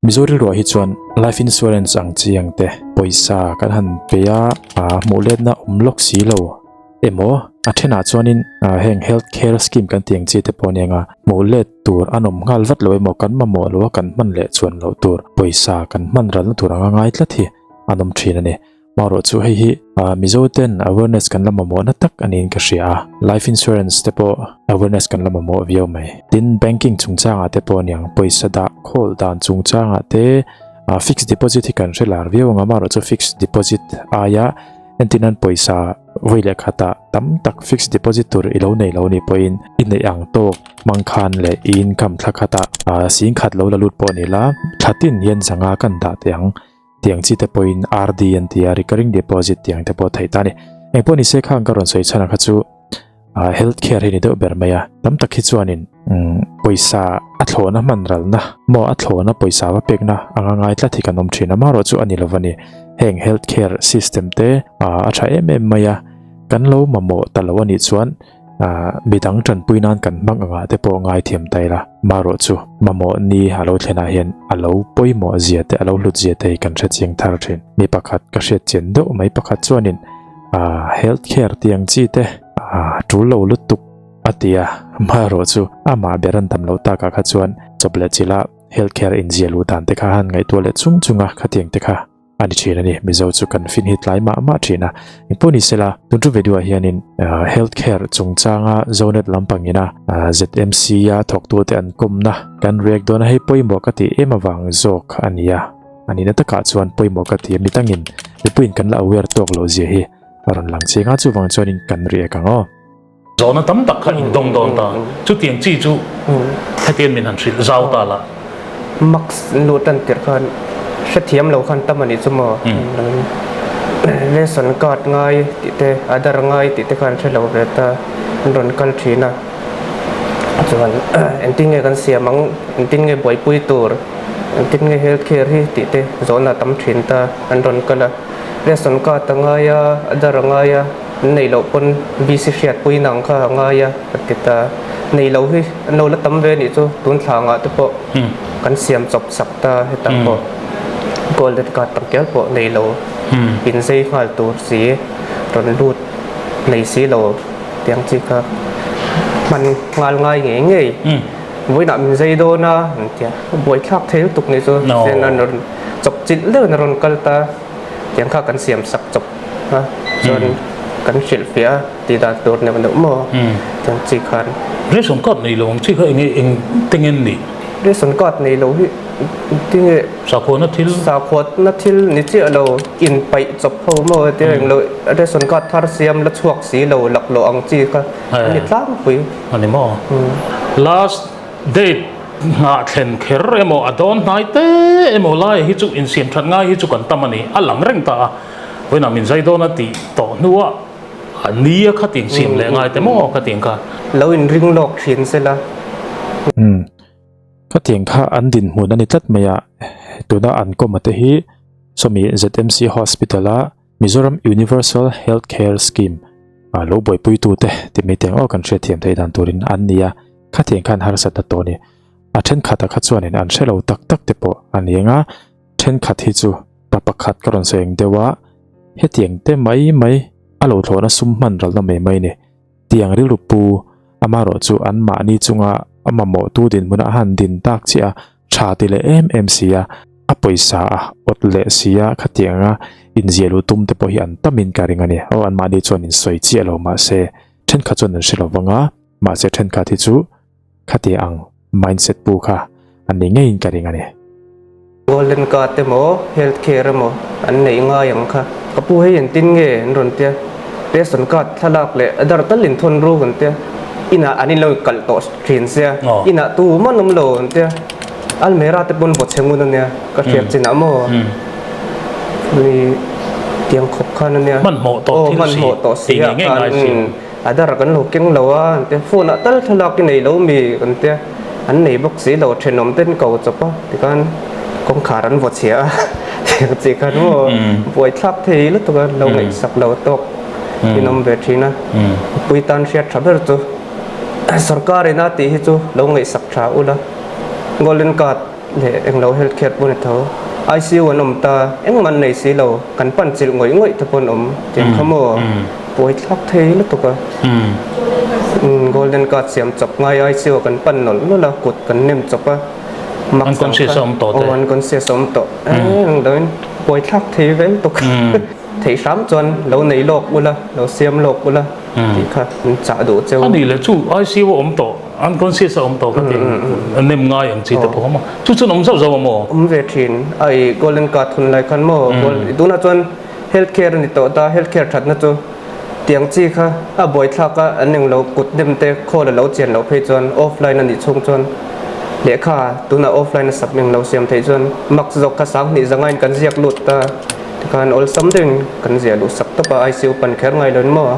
Mizo rilruah hi chuan life insurance ang chi ang te pawisa kan han pe a, hmuh letna awm lawk si lo emaw a thenah chuanin heng health care scheme kan tih ang chi te pawh nia nga hmuh let tur an awm nghal vat lo emaw kan mamawh lo a kan hman leh chuan loh tur pawisa kan hman ralna tur anga ngai tlat hi an awm thin a ni. Marawh chu hei hi Mizo ten awareness kan la mamawhna tak a niin ka hria a, life insurance te pawh awareness kan la mamawh viau mai. Tin, banking chungchangah te pawh aniang pawisa dah khawl dan chungchangah te fixed deposit hi kan hre lar viau ang a, marawh chu fixed deposit aia entirnan pawisa vawi leh khatah tam tak fixed deposit tur i lo nei lo nih pawhin i neih ang tawk hmang khan leh i income thla khatah singkhat lo la lut pawh ni la thla tin hian zanga kan dah teh ang. Tiang chi te pawhin RD an ti a, recurring deposit tiang te pawh theih ta a ni. Eng pawh ni se khang ka rawn sawi chhan ang kha chu health care hi ni deuh ber mai a. Tam tak hi chuanin pawisa a thlawhna hman ralna maw a thlawhna pawisa va pekna anga ngai tlat hi kan awm thin a, amaherawh chu a ni lo a ni. Heng health care system te a tha em em mai a, kan lo mamawh ta lo a nih chuan Midang tanpui nan kan hmang angah te pawh ngaithiam ta ila, marawh chu mamawh ni a lo thlenah hian a lo pawimawh zia te, a lo hlut zia te hi kan hre chiang thar thin. Mi pakhat ka hriat chian deuh mai pakhat chuanin health care tih ang chi te tul lo lutuk a ti a, marawh chu amah ber an dam loh takah kha chuan chawp leh chilh a health care inzia luh dan te kha han ngaihtuah leh chung chung a khatiang te kha. A ni thin a ni, Mizo chu kan fin hi tlai mah mah thin a. Engpawh ni sela, tun thu video ah hianin Health Care chungchanga Zonet lampangina ZMC a thawktute an kawmna kan react dawn a, hei pawimawh ka tih em avang zawk a ni a. A nihna takah chuan pawimawh ka ti a, midangin mipuiin kan la aware tawk loh zia hi a rawn lang chiang a, chuvang chuanin kan react ang aw. Zawhna tam tak kha in dawng dawn ta. Chutiang chi chu hetian min han hrilh zau ta la. Max nu tan tirh khan hrethiam lo khan tam a nih chu maw? Ration card ngai tih te, Aadhaar ngai tih te khan hre lo ve ta, an rawn kal thin a. Chuan engtin nge kan siam ang, engtin nge buaipui tur, engtin nge health care hi tih te zawhna a tam thin ta, an rawn kal a. Ration card a ngai a, Aadhaar a ngai a. An neih loh pawn VC hriatpui nang kha a ngai a ka ti ta. Neih loh hi an lo la tam ve nih chu tun thla angah te pawh kan siam chawp sak ta hetah pawh golden card tam kial pawh nei lo inzei nghal tur si rawn lut nei si lo tiang chi kha hman nghal ngai ngei ngei vawiinah min zei dawn a an tia buaithlak thei lutuk nih chu an rawn chawp chilh deuhin a rawn kal ta tiang kha kan siam sak chawp. a chuan kan hrilh fiah a tih dan tur neuh neuh maw chuan chi khan Ration card nei lo ang chi kha enge eng te ngen ni? Ration card nei lo hi tinge Sakhuana thil Sakhuana thil ni chiah lo in paih chawp ho maw tia eng lo ration card thar siam la chhuak si lo laklawh ang chi kha a ni tlangpui. A ni maw? Last date nghah thlen kher emaw a dawn hnai te emaw lai hi chu insiam that ngai hi chu kan tam a ni a lang reng ta a. Vawiinah min zai dawn a tih tawh hnuah a ni a khatin siam leh ngai te maw khatiang kha. Lo in ring lawk thin se la. Umm khatiang kha an dinhmun a ni tlat mai a, tuna an kawma te hi sawmi ZMC Hospital a Mizoram Universal Health Care Scheme lo buaipui tu te ti mai teng aw kan hriatthiam theih dan turin an ni a, khatiang khan harsatna tawh a ni. A thenkhat a kha chuanin an hre lo tak tak te pawh a ni ang a, thenkhat hi chu Pa pakhat ka rawn sawi ang deuh a, hetiang te mai mai a lo thlawhna sum hman ralna mai mai ni. Tiang rilru pu amaherawh chu an mahni chunga a mamawhtu dinhmun a han din tak chiah a, tha ti leh em em si a, a pawisa a awt leh si a, khatianga inziah luh tum te pawh hi an tamin ka ring a ni. Aw an mahni chuan insawi chiah lo mahse thenkhat chuan an hre lo vang a, mahse thenkhat hi chu Khati ang mindset pu kha a ni ngeiin ka ring a ni. Golden card emaw health care emaw an neih ngai ang kha. Ka pu hei engtin nge an rawn tia, ration card thlalak leh adar tal in thawn ruk an tia, inah an inlo kalh tawh thin sia, inah tu man awm lo an tia, almera te pawn vaw chhe ngun a nia, ka hriat chinah maw mi tiang khawp khan a nia. Hmanhmawh tawh thil si, tih ngei ngei ngai si. Adar kan lo keng lo a an tia, phone ah tal thlalak i nei lo mi kan tia, an nei bawk si lo, thenawm ten ko chawp a tikhan kawngkhar an vaw chhia a tiang chi khan maw buaithlak thei lutuk a lo ngaihsak lo tawk in awm ve thin a, mipui tan hriat tha ber chu sarkar in a tih hi chu lo ngaihsak tha ula golden card. leh englo health care pawh a ni tho. ICU an awm ta, engmah an nei si lo, kan pan chilh ngawih ngawih te pawh an awm tiang kha maw? Buai thlak thei lutuk a. Golden card siam chawp ngai ICU ah kan pan nawlh nawlh a, kut kan nem chawp a. Unconscious a awm tawh te. Aw unconscious a awm tawh. Eng dangin buai thlak thei vel lutuk. Theih hram chuan lo nei lawk ula, lo siam lawk ula tih kha an chah duh cheu. A nih leh chu ICU a awm tawh, unconscious a awm tawh kha tih nem ngai ang chi te pawh awm a. Chu chuan awm zauh zauh a maw? Awm ve thin. Ai golden card hun lai khan maw? Tunah chuan health care a ni tawh ta, health care thatna chu tiang chi kha a buaithlak a, an englo kut nem te khawl a lo chian loh phei chuan offline a nih chhung chuan lehkha tunah offline a sub englo siam theih chuan max zawk kha sanghnih zangain kan ziak lut ta. Tikhan awlsam deuhin kan ziah luh sak tawp a, ICU pan kher ngai loin maw?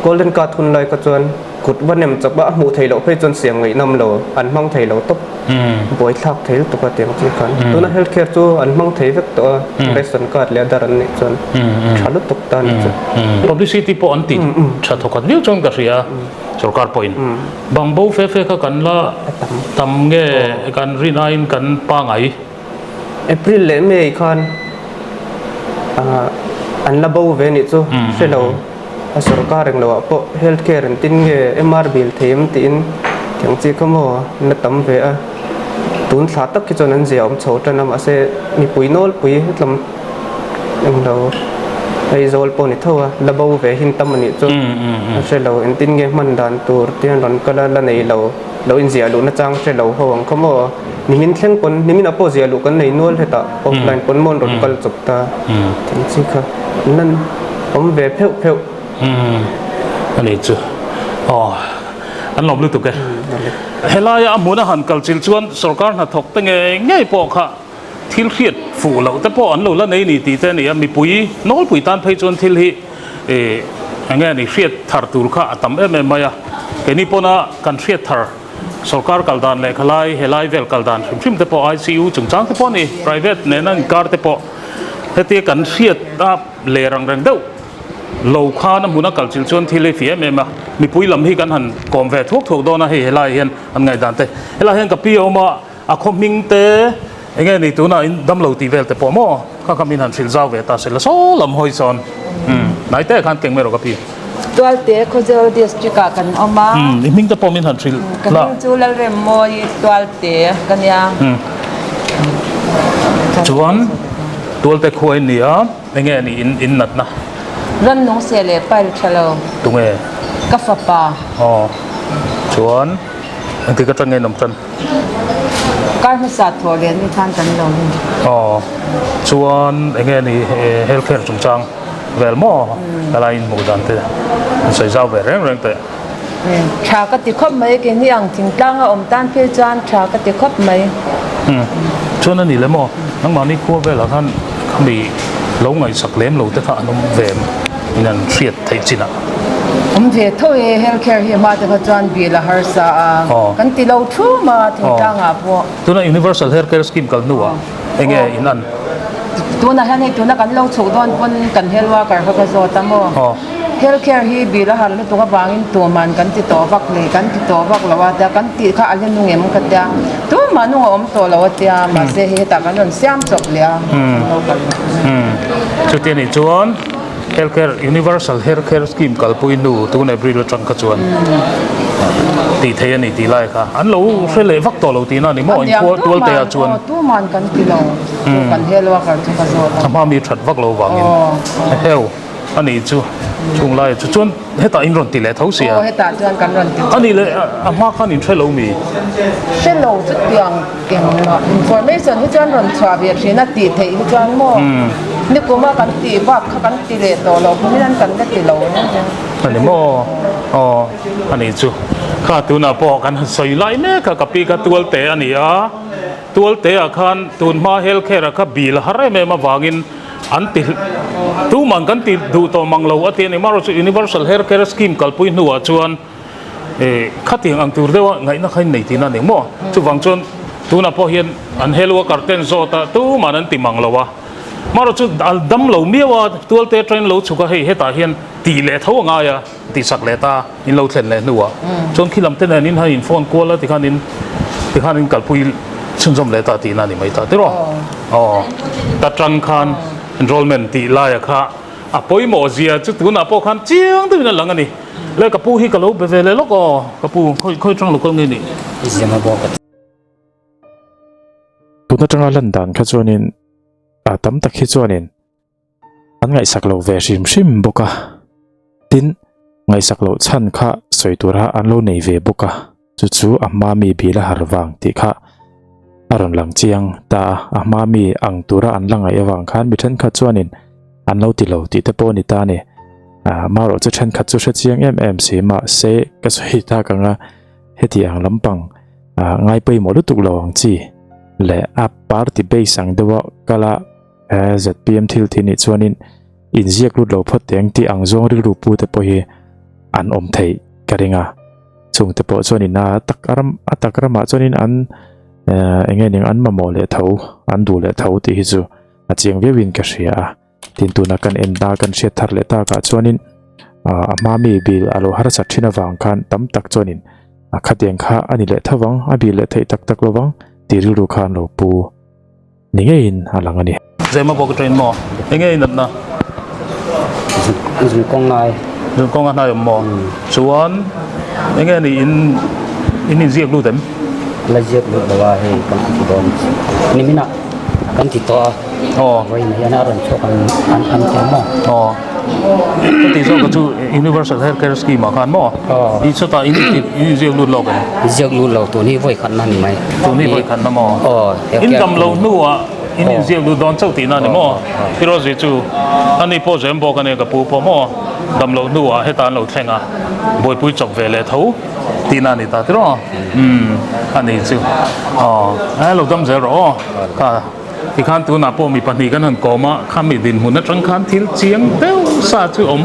Golden card hun lai kha chuan kut va nem chawp a, a hmuh theih loh phei chuan siam ngaihnawm lo, an hmang thei lo tawp. Buaithlak thei lutuk a tiang chi khan. Tuna health care chu an hmang thei vek tawh a, ration card leh adar an neih chuan tha lutuk ta a ni chu. Publicity pawh an ti tha thawkhat viau chuan ka hria sorkar pawhin. Bangbo fe fe kha kan la tam nge kan rin aiin kan pangai. April leh May khan an la bo ve nih chu hre lo a sorkar eng loah pawh health care engtin nge MR bill thei em tiin tiang chi kha maw an la tam ve a tun thla tak hi chuan an zia awm chho tan a mahse mipui nawlpui hetlam eng lo Aizawl pawh ni tho a la bo ve hin tam a nih chu a hre lo engtin nge hman dan tur te an rawn kal a la nei lo. Lo inziah luh nachang hre lo ho ang kha maw? Nimin thleng pawn, nimin ah pawh ziah luh kan nei nual hetah offline pawn maw an rawn kal chawp ta tih chi kha an lan awm ve pheuh pheuh. A ni chu aw an lawm lutuk e. Helaia a hmun a han kal chil chuan sorkar hnathawk te ngei ngei pawh kha thil hriat fuh loh te pawh an lo la nei ni tih te a ni a, mipui nawlpui tan phei chuan thil hi ih eng nge ni hriat thar tur kha a tam em em mai a, keini pawna kan hriat thar sorkar kal dan leh khalai helai vel kal dan hrim hrim te pawh ICU chungchang te pawh a ni private nena inkar te pawh hetia kan hriat a ler ang reng deuh lo khan a hmuna kal chilh chuan thil hi fih em em a, mipui lam hi kan han kawm ve thuak thuak dawn a hei helai hian an ngaihdan te helai hian ka pi a awm a. A khaw hming te eng nge ni tunah in damlo tih vel te pawh maw kha kha min han hrilh zau ve ta se la saw lam hawi sawn hnai te khan keng mai rawh ka pi. Tualte Khawzawl District ah kan awm a. I hming te pawh min han hrilh la. Ka hming chu Lalremmawi Tualte ka nia. Chuan Tualte khua in ni a eng nge ni in in natna. Rannung seh leh pile tha lo. Tunge? Ka fapa. Aw chuan engtik atang nge in awm tan? Kar hmasa thawh leh ni khan kan lo ni. Aw, chuan eng nge ni health care chungchang vel maw helai in hmuh dan te an sawi zau ve reng reng teh. Tha ka ti khawp mai keini ang thingtlang a awm tan phei chuan tha ka ti khawp mai. Chuan a ni le maw nangmahni khua velah khan khami lo ngaihsak lem lo te kha an awm ve em in an hriat theih chinah. Awm ve tho e, health care hi hma te kha chuan bill a harsa a, kan ti lo thum a thingtlang ah pawh. Tuna Universal Health Care Scheme kal hnu ah enge in an? Tunah hian hei tuna kan lo chhuk dawn pawn kan health worker kha ka zawt a maw? Health care hi bill a har lutuk avangin tuman kan ti tawh vak hle, kan ti tawh vak lo a tia, kan tih kha a la nung em ka tia, tumah nung a awm tawh lo a tia, mahse hei hetah kan rawn siam chawp leh a, kan lo kal leh. Chuti anih chuan. Health care, Universal Health Care Scheme kalpui hnu tun April atang kha chuan tih theih a ni tih lai kha an lo hre leh vak tawh lo tihna a ni maw inkhua tualte ah chuan. Aw tuman kan ti lo chu kan health worker chu ka zawt a. A hma mi that vak lo vangin heu a nih chu chung lai chu chuan hetah in rawn ti leh tho sia. Aw hetah chuan kan rawn ti A nih leh a hma khan in hre lo mi? Hre lo chutiang Engmah information hi chuan rawn chhuah ve thin a tih theih hi chuan maw nikuma kan tih bak kha kan ti leh tawh lo kumin an kan la ti lo nia. A ni maw? Aw a nih chu. Kha tunah pawh kan han sawi lai mek a ka pi kha Tualte a ni a, Tualte ah khan tun hma health care ah kha bill a har em em avangin an ti tuman kan ti duh tawh mang lo a ti a ni. Amaherawhchu Universal Health Care Scheme kalpui hnuah chuan Eh, khatiang ang tur deuha ngaihna kha in nei tihna a ni maw? Chuvang chuan tunah pawh hian an hel worker ten zawt a, tuman an ti mang lo a. Marawh chu a dam lo miau a, tualte train lo chhuk a, hei hetah hian tih leh tho a ngai a, tih sak leh ta in lo thlen leh hnuah. Chuan khi lam te nen in han in phone kual a tikhan in tikhan in kalpui. Chhunzawm leh ta tihna a ni mai ta tiraw? Aw. Ta tang khan enrollment tih laia kha a pawimawh zia chu tunah pawh khan chiang deuhin a lang a ni. Le ka pu hi ka lo be ve leh lawk aw. Ka pu khawi khawi tang local nge nih? Zema bawk a ti. Tun atanga lan dan kha chuanin a tam tak hi chuanin an ngaihsak lo ve hrim hrim bawk a, tin ngaihsak loh chhan kha sawi tura an lo nei ve bawk a, chu chu a hma mi bil a har vang tih kha a rawn lang chiang ta a, a hma mi ang tura an la ngaih avang khan mi thenkhat chuanin an lo ti lo tih te pawh a ni ta a ni. Ah marawh chu thenkhat chu hre chiang em em si mahse ka sawi tak ang a, heti ang lampang ah ngai pawimawh lutuk lo ang chi leh a party base ang deuha kal a, He zpm thil tih nih chuanin inziak lut lo phawt teng tih ang zawng rilru pu te pawh hi an awm theih ka ring a. Chung te pawh chuanin a tak ram a tak ramah chuanin an eng nge ning an mamawh leh tho an duh leh tho tih hi chu a chiang viauin ka hria a. Tin tuna kan en na kan hriat thar leh takah chuanin a hma mi bill a lo harsat thin avang khan tam tak chuanin a khatiang kha a ni leh tho vang a bill leh theih tak tak lo vang tih rilru khan lo pu. Ni ngeiin a lang a ni. Zema bawk train maw? Enge i natna? Zun kawng ngai. Zun kawng a hnai awm maw? Chuan enge ni in in inziak lut em? La ziak lut lo a hei kan ti dawn. Nimin ah kan ti tawh a. Aw. Vawiin hian a rawn chhuak an an an ti maw? Aw. Ka tih zawk chu Universal Health Care Scheme ah khan maw? Aw. I chutah in in inziak lut lawk em? Ziak lut lo tun hi vawi khatna ni mai. Tun hi vawi khatna maw? Aw. In dam lo hnuah in inziak lut dawn chauh tihna a ni maw? Firozi chu ani pawh zem bawk a nia ka pu pawh maw? Dam lo hnuah heta an lo thleng a, buaipui chawp ve leh tho tihna a ni ta tiraw? Umm a ni chu. Aw a lo dam zel rawh aw. Kha tikhan tunah pawh mi pahnih kan han kawm a, khami dinhmun atang khan thil chiang deuh sa chu awm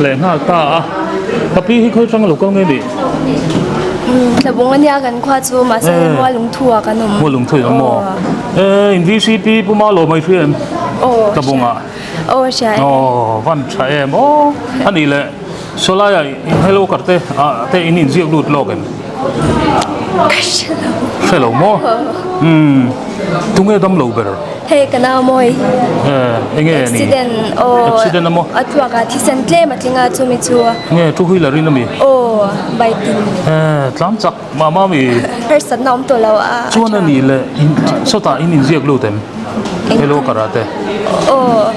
leh nghal ta a. Ka pi hi khawi atanga lo kal nge nih? Tlabung a nia kan khua chu mahse Mual Lungthu ah kan awm. Mual Lungthu in awm maw? E in VCP Pu Malo mai hria em? Aw. Tlabung ah. Aw hria e. Aw van tha em aw. A nih leh sawlai ah hello kar te ah te in inziak lut lawk em? Ka hre lo. Hre lo maw? Umm tunge dam lo ber? Hei ka nau mawi. Eh enge ni? Accident aw. Accident a maw? A thluak ah thisen tlem a tling a chumi chu. Nge two wheeler in ami? Aw bike in. Eh tlam chak mah mah ami? Harsatna awm tawh lo a. Chuan a nih leh in sawtah in inziak lut em? Hello karate. Aw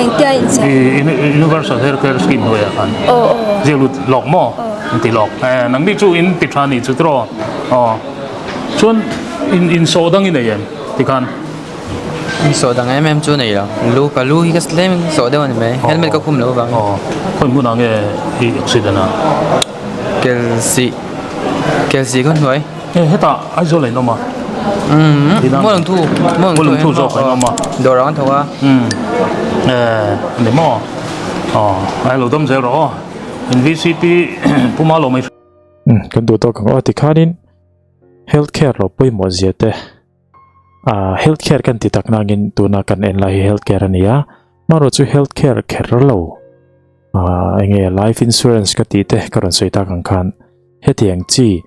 engtia inziak? I Universal Health Care Scheme hnuaiah khan. Aw aw. Ziak lut lawk maw? In ti lawk. Eh nangni chu in ti tha nih chu tiraw? Aw chuan in insawh dang i nei em? Tikhan. Insawh dang em em chu nei lo. Lu ka lu hi ka tlem in sawh deuh a ni mai. Helmet ka khum loh avangin. Aw khawi hmunah nge i accident a? Kelsih Kelsih khaw hnuai. E hetah Aizawl ah in awm a? Umm Mualungthu Mualungthu zawk ah in awm a. Dawr ah kan thawk a. Umm e ni maw? Aw ai lo dam zel rawh aw. In VCP Pu Malo mai. Umm kan duh tawk ang aw tikhanin health care lo pawimawh zia te ah health care kan ti tak nangin tuna kan en lai hi health care a ni a marawh chu health care kher lo ah enge life insurance ka tih te ka rawn sawi tak ang khan hetiang chi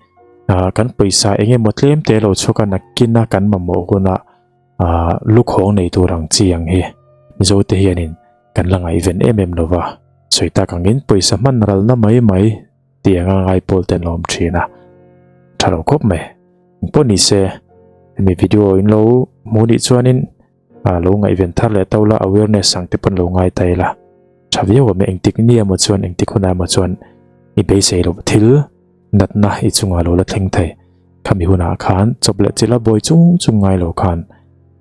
ah kan pawisa eng emaw tlem te lo chhuak a nakin a kan mamawh huna ah lukhawng nei tur ang chi ang hi Mizo te hianin kan la ngaihven em em lova sawi tak angin pawisa hman ralna mai mai tih anga ngai pawl te an lo awm thin a tha lo khawp mai engpawh ni se hemi video in lo hmuh nih chuanin ah lo ngaihven thar leh to la awareness ang te pawn lo ngai ta ila tha viau awm e engtik ni emaw chuan engtik hunah emaw chuan i beisei loh thil natna i chungah lo la thleng thei khami hunah khan chawp leh chila bawi chung chung ngai lo khan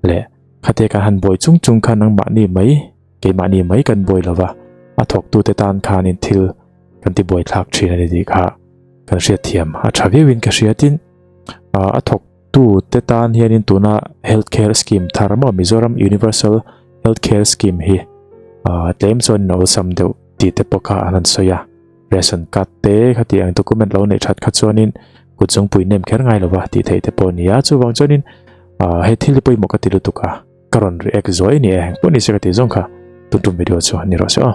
leh khate kan han bawi chung chung khan nangmahni mai keimahni mai kan bawi lova a thawktute tan khanin thil kan ti buai thlak thin a ni tih kha kan hriat thiam a tha viau in ka hria tin a thawk tu te tan hian in tuna health care scheme thar maw Mizoram Universal Health Care Scheme hi tlem chuan in awlsam deuh tih te pawh kha an han sawi a ration card te khati ang document lo neih that kha chuanin kut zungpui nem kher ngai lova tih theih te pawh a ni a chuvang chuanin he thil hi pawimawh ka ti lutuk a ka rawn react zuai a ni e engpawh ni se ka tih zawng kha tun tum video chu ni rawh se aw.